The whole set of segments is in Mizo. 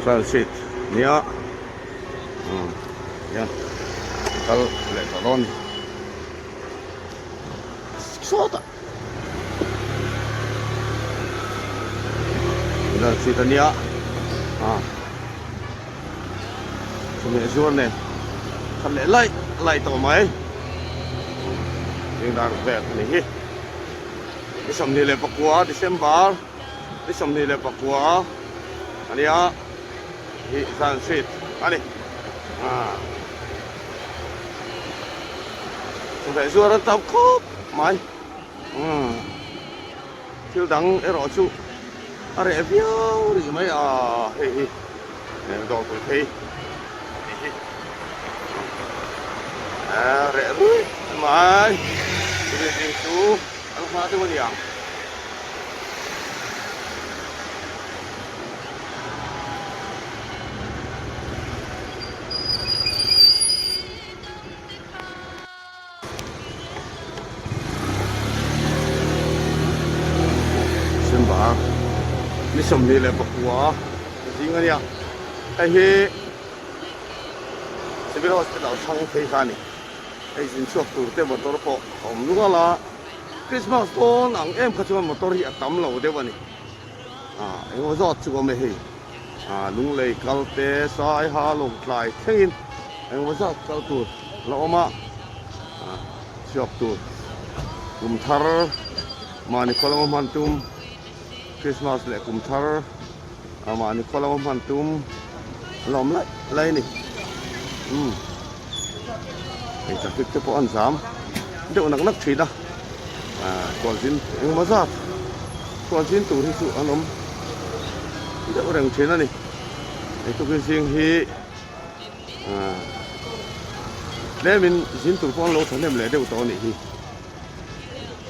Transit nia hian kal leh tawh dawn ni sawtah transit a nia ah chawhmeh zuar nen khat leh laih laih tawh mai zingdar vel a ni hi ni 29 December ni 29. A nia hi zan street a ni chawhmeh zuar an tam khawp mai thil dang erawh chu a reh viau rih mai a hei hi dawr pui phei a tih hi a reh ruih mai chumi ding chu an nghah deuh a ni ang. December ni 29 zing a nia hei hi Civil Hospital thlang phei kha a ni hei zin chhuak tur te motor pawh a awm nual a. Christmas dawn ang em kha chuan motor hi a tam lo deuh a ni. Ah engemaw zawt chu awm e hei. Ah lunglei kal te saiha lawngtlai thlengin engemaw zat kal tur la awm a. Ah chhuak tur kum thar mahni khaw lama hman tum Christmas leh kum thar ah mahni khaw lama hman tum a la awm laih laih a ni. Umm. Hei traffic te pawh an zam deuh nak nak thin a ah khualzin engemaw zat khualzin tur hi chu an awm deuh reng thin a ni hei tukin zing hi ah tlemin zin tur pawh an lo thahnem leh deuh tawh a nih hi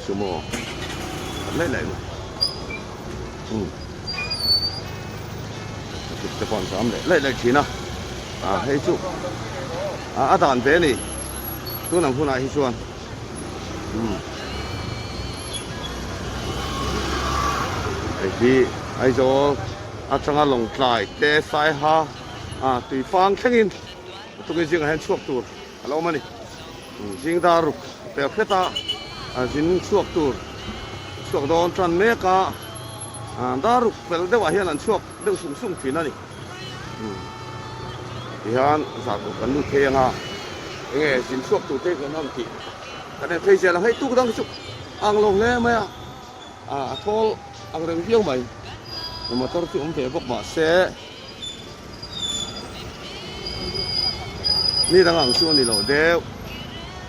sumo khat laih laih mai umm traffic te pawh an zam leh laih laih thin a ah hei chu ah a dan ve a ni tun ang hunah hi chuan umm hei hi Aizawl atanga Lawngtlai te Saiha ah Tuifang thlengin tukin zingah hian chhuak tur a lo awm a ni. Zing dar ruk pel hret a, zin chhuak tur chhuak dawn tan mek a, dar ruk pel deuhah hian an chhuak deuh sung sung thin a ni. Tihian zah tur kan lut thei anga enge zin chhuak tur te kan han tih kan en phei zel ang hei tuk dang hi chu ang lo hle mai a, a thawl ang reng viau mai motor chu awm ve bawk mahse. Mi dang ang chu a ni lo deuh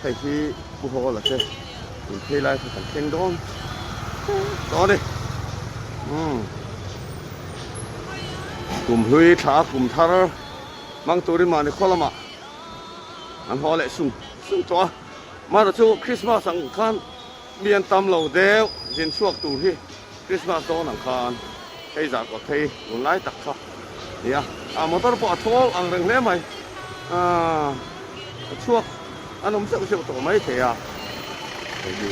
hei hi pu haw la che in phei lai kha kan thleng dawn tawh a ni umm kum hlui thla kum thar hmang turin mahni khaw lamah an haw leh sung sung tawh a mahna chu Christmas ang khan mi an tam lo deuh zin chhuak tur hi. Christmas dawn ang khan hei zah kawt phei tunlai tak kha nia a motor pawh a thawl ang reng hle mai aaa a chhuak an awm zeuh zeuh tawh mai thei a hei hi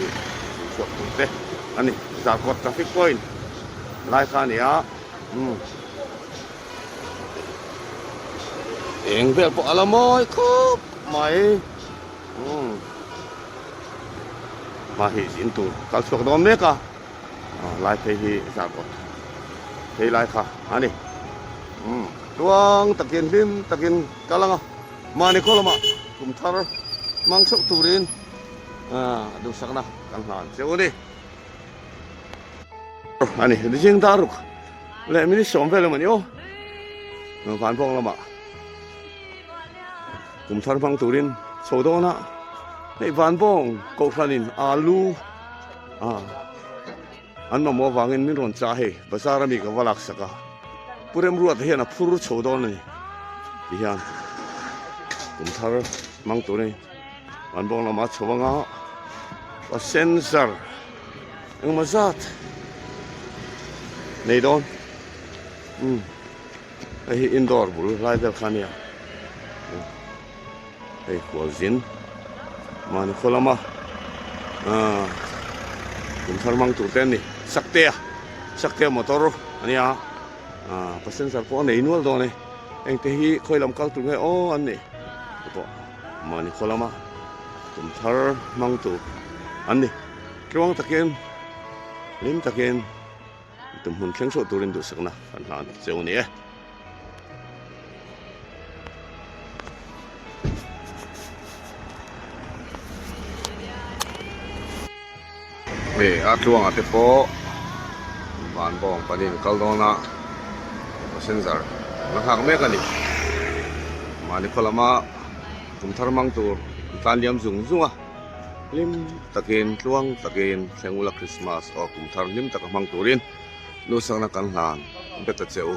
in chhuak tur te a ni zah kawt traffic point lai kha a ni a umm eng vel pawh a la mawi khawp mai umm mahni zin tur kal chhuak dawn mek a. Lai phei hi zar kawt phei lai kha a ni. Tluang takin hlim takin kal ang a, mahni khaw lamah kum thar hmang chauh turin duhsakna kan hlan cheu a ni. A ni, zing dar ruk leh minute 10 vel emaw ni aw. Vanbawng lamah kum thar hmang turin chho dawn a, hei Vanbawng kohhranin alu. Ah an mamawh avangin min rawn chah hei bazar ami ka va lak sak a pu Remruata hian a phur chho dawn a ni ti hian kum thar hmang tur a ni an bawng lamah a chho anga passenger engemaw zat nei dawn umm hei hi indoor bul lai vel kha a nia. Hei khualzin mahni khaw lama aaa kum thar hmang tur te an ni Saktea Saktea motor a nia Aaa passenger pawh a nei nual dawn e. Engte hi khawi lam kal tur nge aw an nih te pawh mahni khaw lama tum thar hmang tur an ni. Tluang takin hlim takin tum hmun thleng hreuh turin duhsakna kan hlan cheu a ni e. Hei a tluangah te pawh van bawng panin kal dawn a passenger la nghak mek a ni mahni khaw lama kum thar hmang tur an tlan liam zung zung a hlim takin tluang takin thleng ula krismas aw kum thar hlim taka hmang turin. Lusakna kan hlan bet a che u.